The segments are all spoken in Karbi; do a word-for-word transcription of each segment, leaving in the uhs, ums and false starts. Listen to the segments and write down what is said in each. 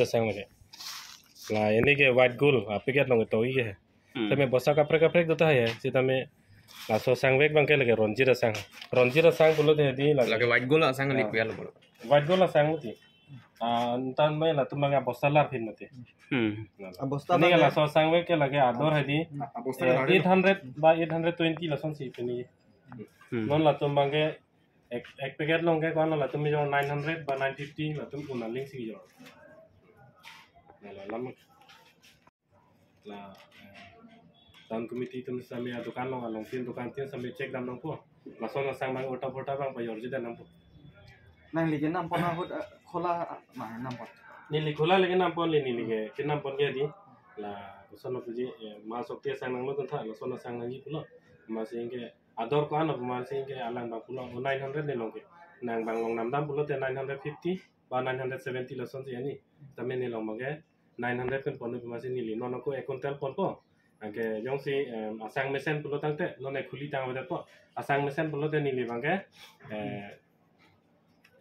Sang lagi. La, ini ke white gold, ah, packet along ito ke. Hmm. Tame bosta kaprek kaprek do tahai, sitame laso asangvek abangke lake Ranjit asang. Ranjit asang pulote di lake. Lake white gold asang, ah, lipia lo pulo. White gold asang mati. Ah, antan mai latum abangke abosta larpin mati. Hmm. Nah, abosta ini ke abangke laso asangvek ke lake ador hedi. Abosta eh, larpin. Eight hundred ba eight hundred twenty lasonsi pini. Hmm. Non latum abangke ek, ek packet along ke ko-an lo, latum mijor nine hundred ba nine fifty latum un aling si mijor. Nah, la lam. La, eh, town committee atum sitame adukan along, along tin dukan tin sitame check dam nangpo. Lason asang abang ulta pulta abang pajorji dam nangpo. Nangli kenam pon ahut, eh, khola, ah, ma, nam pon. Neli khola le kenam pon le neli ke, kenam pon ke di. La, koson lo puji, eh, Mahashakti asang nanglo tuntha, lason asang nangji pulo. Amatsi ke ador ko-an lo amatsi ke alang abang pulo, oh, nine hundred le long ke. Nang abang long nam dam pulote nine hundred fifty ba nine hundred seventy lasonsi ani. Tame neli long abangke nine hundred pen pon amatsi neli non ako ek quintal ponpo. Anke jongsi, em, asang mesen pulo tangte, non ek khuli tang avepo. Asang mesen pulote neli abangke, eh,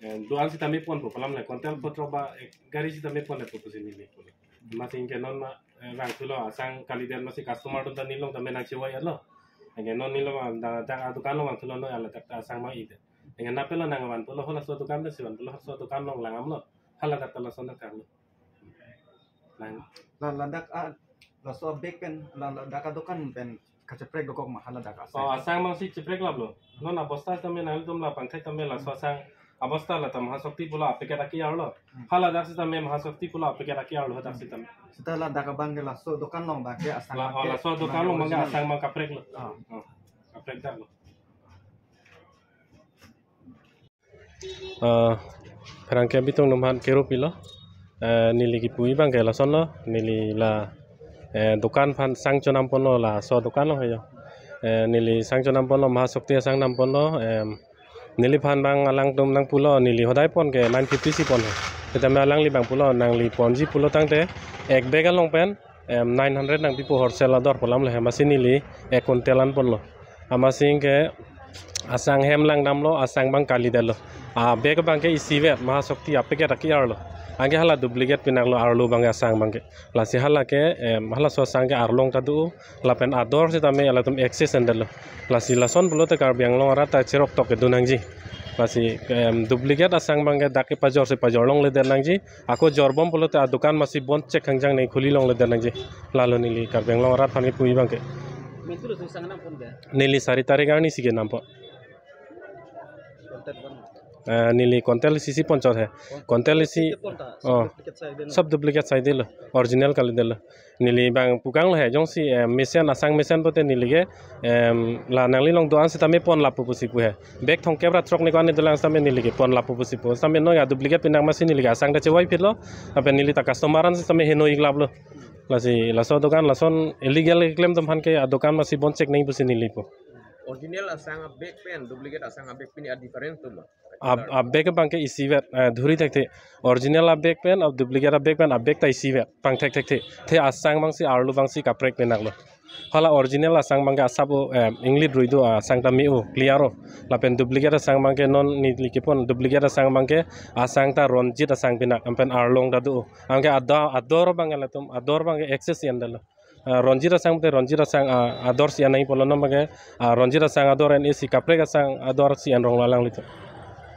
em, do-an sitame ponpo, pu alam le, quintal potro ba, eh, gari sitame pon le pusi neli pulo. Amatsi ke non ma, eh, vangthulo, asang kalidet amatsi customer atum ta neli along tame nangchevoi-etlo. Anke non neli along ma, dak, dak adukan along vangthulo, non haladak ta asang ma-ide. Anke na pelo nangvan pulo, halaso adukan ta si van pulo, halaso adukan along lang damlo. Haladak ta lason ta tanglo. Lang. La, ladak, ah, laso bag pen, la, ladak adukan pen kacheprek dokok ma, haladak asang. Oh, asang abangsi cheprek laplo. Non abosta sitame nangtum la pangthek tame laso asang abosta la ta Mahashakti pulo apacket aki-arlo. Hmm. Haladak sitame Mahashakti pulo apacket aki-arlo hadak sitame. Seta ladak abangke laso adukan along abangke asang la, oh, abangke laso adukan along abangke original. Asang abang kapreklo. Ah. Oh, kaprek daklo. Eh, pherangke abitung atum aphan kero pilo. Eh, neli kipu abangke lasonlo, neli la, eh, dukan aphan sang chonam ponlo laso adukan along hejo. Eh, neli sang chonam ponlo, Mahashakti asang nam ponlo, em, neliphan abang alangtum nangpulo, neli hodai pon ke nine fifty si pon he. Sitame alangli abang pulo, nangli ponji pulo tangte, ek bag along pen, em, nine hundred nangpipo wholesale ador pu alam le he, amatsi neli ek quintal an ponlo. Amatsi ke asang hem lang damlo, asang abang kalidetlo. A bag abangke isivet, Mahashakti apacket aki-arlo. Anke hala duplicate pinaklo arlo abangke asang abangke. Lasi hala ke, em, halaso asang ke arlong ta do, lapen ador sitame latum excess endetlo. Lasi lason pulote Karbi Anglong arat ta cherok tok kedo nangji. Lasi, em, duplicate asang abangke dak kepajor si pajor longledet nangji. Ako jorbom pulote adukan amatsi bon chek hangjang nangkhuli longledet nangji. Lalo neli Karbi Anglong arat aphan kipu abangke. Mentu lo sung sang nam pon ke? Neli sari tarik arni si kenam pon. Quintal pon. Eh, neli quintal isi si ponchot he. Quintal isi. Quintal pon ta, oh, sab duplicate saidelo. Sab duplicate saidelo. Original kalidetlo. Neli abang pu kanglo he, jongsi, eh, mesen asang mesen pote neli ke, em, la nangli along do-an sitame pon lapu pusi pu he. Bag thomkep ra throk ni ko-an ni dolang sitame neli ke pon lapu pusi pu. Sitame non ya duplicate pinak amatsi neli ke asang ta chevoi phitlo. Lapen neli ta customer an sitame heno-ik laplo. Lasi laso adukan lason illegal keklem atum aphan ke adukan amatsi bon chek nangji pusi neli pu. Original asang a bag pen duplicate asang a bag pini a difference atum ma? A, a bag abangke isivet, eh, dhuri thekthe. Original a bag pen, a duplicate a bag pen, a bag ta isivet, pangthek thekthe. The asang abangsi arlo abangsi kaprek pinaklo. Hala original asang abangke asap o, eh, inglit rui do asang ta me-o, clear o. Lapen duplicate asang abangke non neli kepon, duplicate asang abangke asang ta Ranjit asang pinak, lapen arlong ta do. Anke ada, ador abangke latum, ador abangke excess endetlo. Ah, Ranjit asang te Ranjit asang, ah, ador si an nangji pulo non abangke, ah, Ranjit asang ador an isi kaprek asang ador si an rong lalang litu.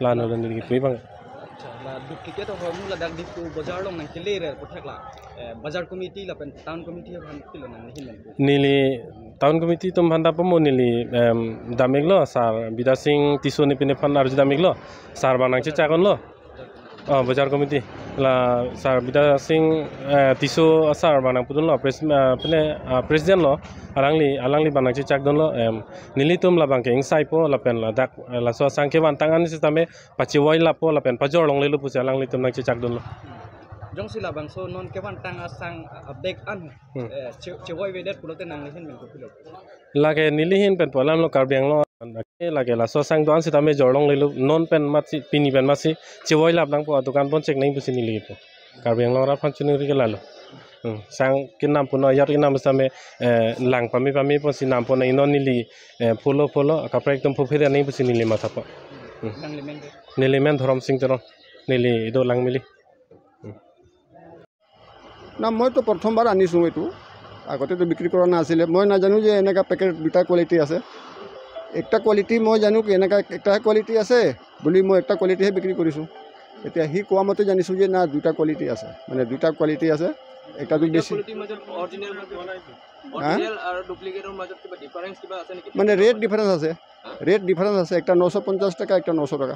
Lalo neli kipu abang. Acha, la duplicate ahormu ladak Diphu bazar along nangkele re puthak la, eh, bazar committee lapen town committee aphan pilo nanghin nangpu? Neli town committee atum aphan ta pamo neli, em, dam-iklo, sir Bidya Sing Tisso ne pine aphan arju dam-iklo, sir abang nangchechak unlo. Oh, bojar committee. La Sir Bidya Sing, eh, Tisso sir abang nangpudunlo, pres-, eh, pene, ah, president lo, alangli, alangli abang nangchechakdunlo, em, nelitum labang ke ingsaipo, lapen ladak, eh, laso asang kevantang an sitame pachevoilappo, lapen pajor longlelo pusi alanglitum nangchechakdunlo. Jongsi labangso non kevantang asang, ah, bag an, Hmm. eh, che-, chevoivedet pulote nanglihin pen kopilo? Lake nelihin pen pu alamlo, Karbi Anglong, lake laso asang do-an sitame jor longlelo, non pen masi, pini pen masi chevoilap nangpo, adukan ponchek nang pusi neli pu. Karbi Anglong arat aphan choningri ke lalo. Hmm, sang kenam pu non ajat kenam sitame, eh, lang pame pame ponsi nam pon nang, non neli, eh, follow follow, kaprek atum phuphe nang pusi neli mathapo. Hmm. Nangli men ke? Neli men Dhorom Sing Teron. Neli ido Langmili. Hmm. না, মই তো প্ৰথমবাৰ আনিছোঁ এইটো, আগতেতো বিক্ৰী কৰা নাছিলে। মই নাজানো যে এনেকা পেকেট দুটা কোৱালিটি আছে। একটা কোৱালিটি মই জানো কি এনেকা একটা কোৱালিটি আছে বুলি মই একটা কোৱালিটিহে বিক্ৰী কৰিছোঁ। এতিয়া সি কোৱা মতে জানিছোঁ যে না, দুটা কোৱালিটি আছে, মানে দুটা কোৱালিটি আছে, একটাতো দুটা বেছি। কোৱালিটিৰ মাজত অৰিজিনেল মাজত, হা? অৰিজিনেল আৰু ডুপ্লিকেটৰ মাজত কিবা ডিফাৰেন্স কিবা আছে নেকি? মানে ৰেট ডিফাৰেন্স আছে, হা? ৰেট ডিফাৰেন্স আছে, একটা নশ পঞ্চাশ টাকা, একটা নশ টাকা।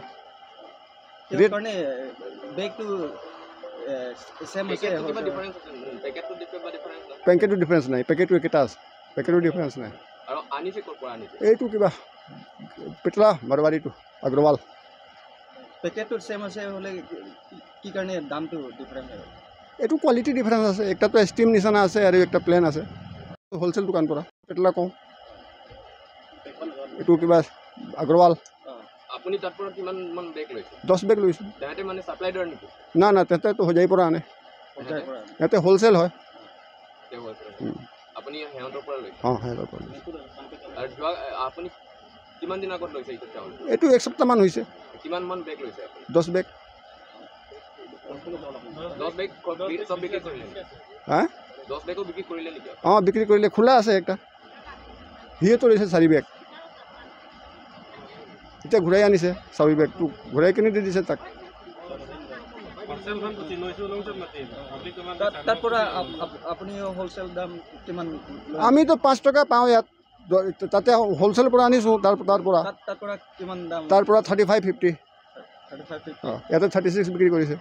কিহৰ ৰেট কাৰণে বেগটো, এ, ছেম হৈছে? পেকেটটো কিবা ডিফাৰেন্স আছে নেকি? পেকেটটো কিবা ডিফাৰেন্স আছে? পেকেটটো ডিফাৰেন্স নাই, পেকেটটো একেটা আছে, পেকেটটো ডিফাৰেন্স নাই। আৰু আনিছে ক'ৰ পৰা আনিছে? এইটো কিবা পেটলা মাৰোৱাৰীটো, আগ্ৰৱাল। পেকেটটো ছেম আছে হ'লে কি কাৰণে দামটো ডিফাৰেন্স হয়? এইটো কোৱালিটি ডিফাৰেন্স আছে, একটাতো ষ্টিম নিচিনা আছে আৰু একটা প্লেন আছে। হ'লচেল দোকান পৰা পেটলা কওঁ, এইটো কিবা আগ্ৰৱাল। অ, আপুনি তাৰ পৰা কিমান মান বেগ লৈছে? দহ বেগ লৈছোঁ। তেহেঁতে মানে ছাপ্লাইডাৰ নেকি? না, না, তেহেঁতেতো হোজাইৰ পৰা আনে। হোজাইৰ পৰা আনে। ইয়াতে হ'লচেল হয়। ইয়াতে হ'লচেল হয়। উম। আপুনি সিহঁতৰ পৰা লৈছে? অ, সিহঁতৰ পৰা লৈছোঁ। আৰু যোৱা, আপুনি কিমান দিন আগত লৈছে এইটো চাউল? এইটো এক সপ্তাহমান হৈছে। কিমান মান বেগ লৈছে আপুনি? দহ বেগ। দহ বেগ ক-, বি-, চব বিক্ৰী কৰিলে নেকি? হা? দহ বেগো বিক্ৰী কৰিলে নেকি আপুনি? অ, বিক্ৰী কৰিলে, খোলা আছে একটা। সিয়েতো লৈছে চাৰি বেগ। এতিয়া ঘূৰাই আনিছে চাৰি বেগটো, ঘূৰাই কিনি দি দিছে তাক। তাত, তাৰ পৰা আপ-, আপ-, আপুনি হ'লচেল দাম কিমান লয়? আমি তো পাঁচ টকা পাওঁ ইয়াত, দ-, তাতে হ'লচেল পৰা আনিছোঁ তাৰ, তাৰ পৰা। তাত, তাৰ পৰা কিমান দাম? তাৰ পৰা thirty five fifty. Thirty five fifty. অ, ইয়াতে থাৰ্টি ছিক্স বিক্ৰী কৰিছে।